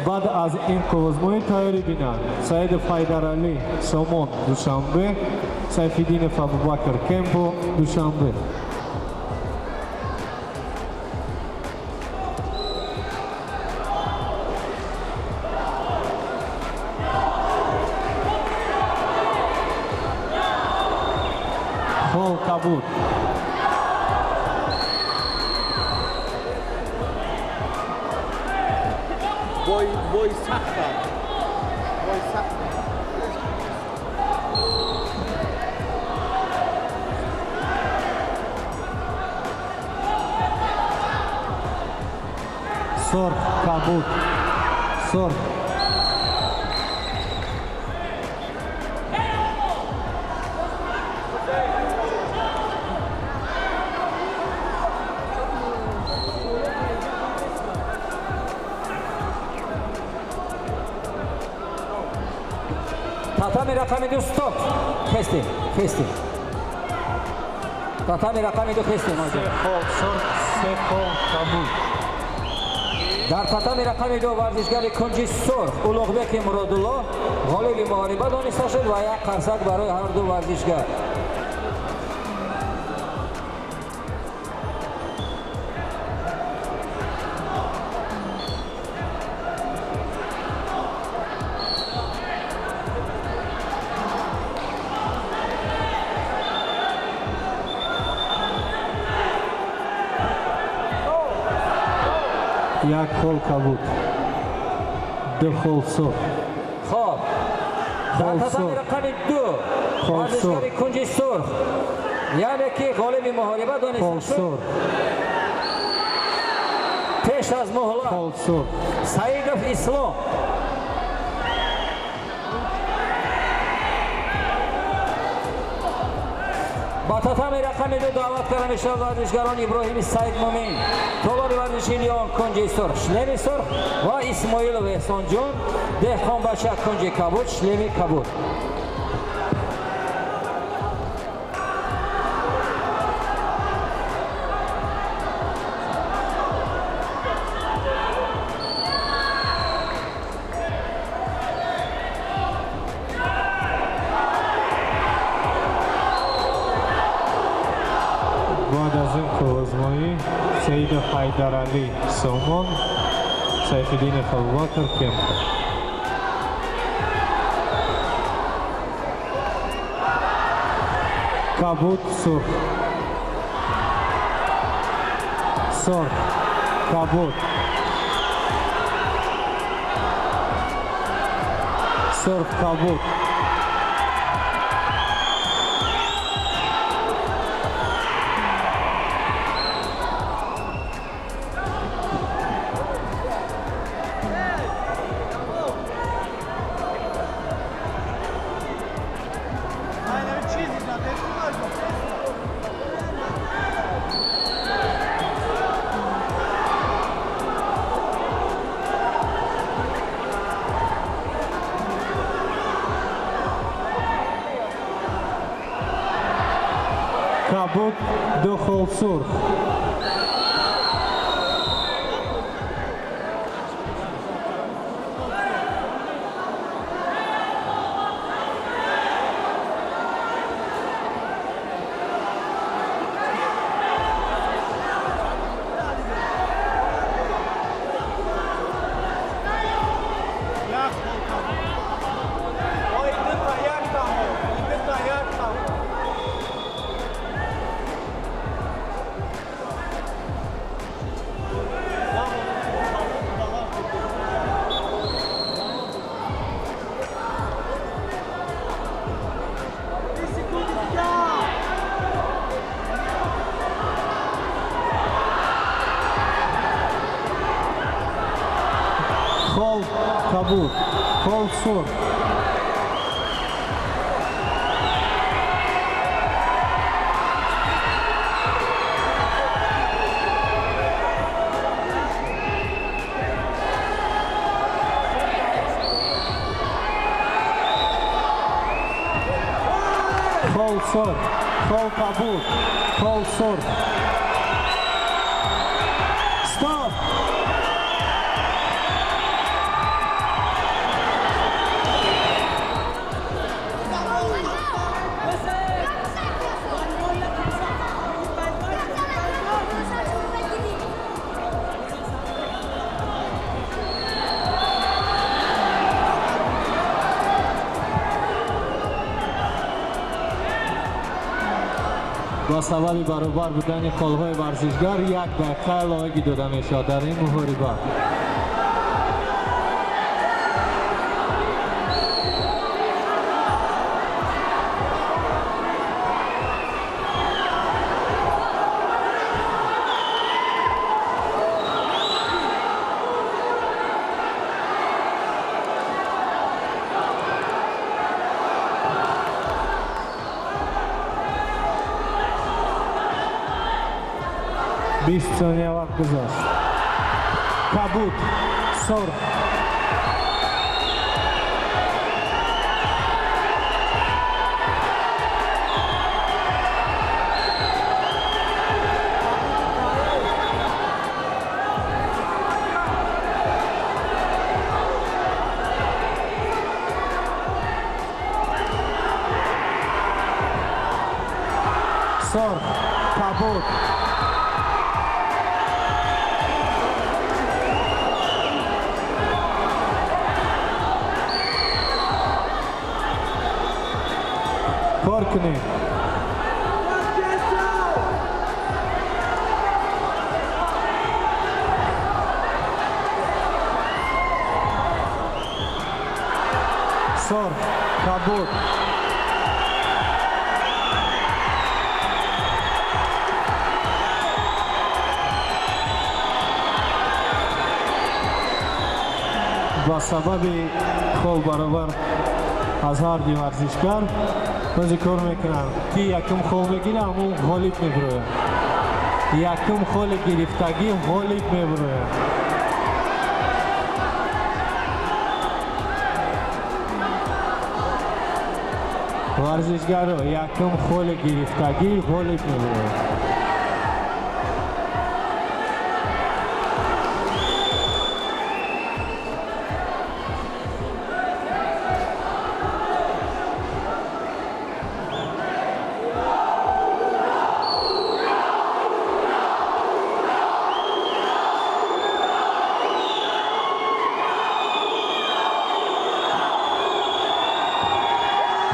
Баъд аз ин қуввозмоӣ тайёрӣ бинанд Саидов Ҳайдаралӣ, Сомон, Душанбе, Сайфиддинов Абубакр, Кемпо, Душанбе. Хол кабуд. Бой, бой сахта. Бой сахта. Сурх, кабуд, сурх. Татами рақами 2, стоп! Хестем, хестем. Татами рақами 2, хестем. Се хол сурх, се хол кабуд. Дар татами рақами 2 варзишгари кунҷи сурх Улуғбеки Муродулло ғолиби муҳориба дониста шуд ва як қарсак барои ҳарду варзишгар. Як хол кабуд, ду хол сурх. Хоб, дар Хол татами сурх. рақами 2 Хол варзишгари сурх. кунҷи сурх, яъне ки ғолиби муҳориба Хол дониста шуд сурх. пеш аз муҳлат Хол сурх. Саидов Ислом. Ба татами рақами 2 даъват карда мешавад варзишгарон Иброҳими Саидмумин, толори варзиши Лион, кунҷи сурх, шлеми сурх, ва Исмоилов Эҳсонҷон, Деҳқонбача, кунҷи кабуд, шлеми кабуд. Баъд аз ин қуввозмоӣ Саидов Ҳайдаралӣ, Сомон, Сайфиддинов Абубакр, Кемпо. Кабуд, сурх, сурх, кабуд, сурх, кабуд. Aynen чизи заде. Кабуд, ду хол сурх. Як хол кабуд. Ой, дута як тамо. Дута як тамо. Хол кабуд, хол сурх. Хол сурх, хол кабуд, хол сурх. Стоп! Ба сабаби баробар будани холҳои варзишгар як дақиқа иловагӣ дода мешавад дар ин муҳориба. Бист сония вақт гузашт. Кабуд, сурх. Сурх, кабуд. Кор кунед. Сурх, кабуд. Ба сабаби хол баробар аз ҳар ду варзишгар бози кор мекунанд, ки якум хол мегира, ҳамун ғолиб мебирояд. Якум холи гирифтагӣ ғолиб мебирояд. Варзишгаро, якум холи гирифтагӣ ғолиб мебирояд.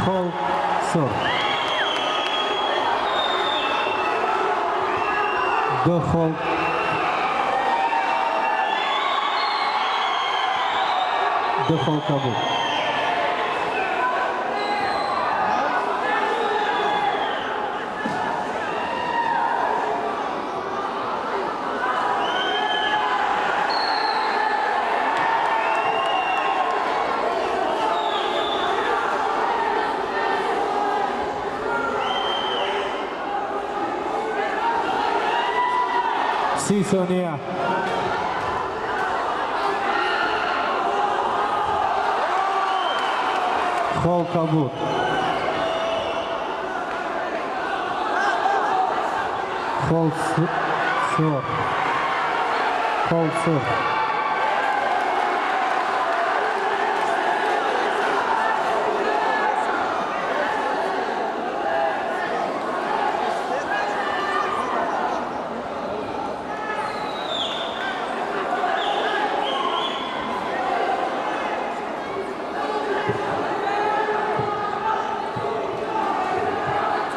Хол сурх. Ду хол. Ду хол кабуд. 30 сония. Хол кабуд. Хол сурх. Хол сурх.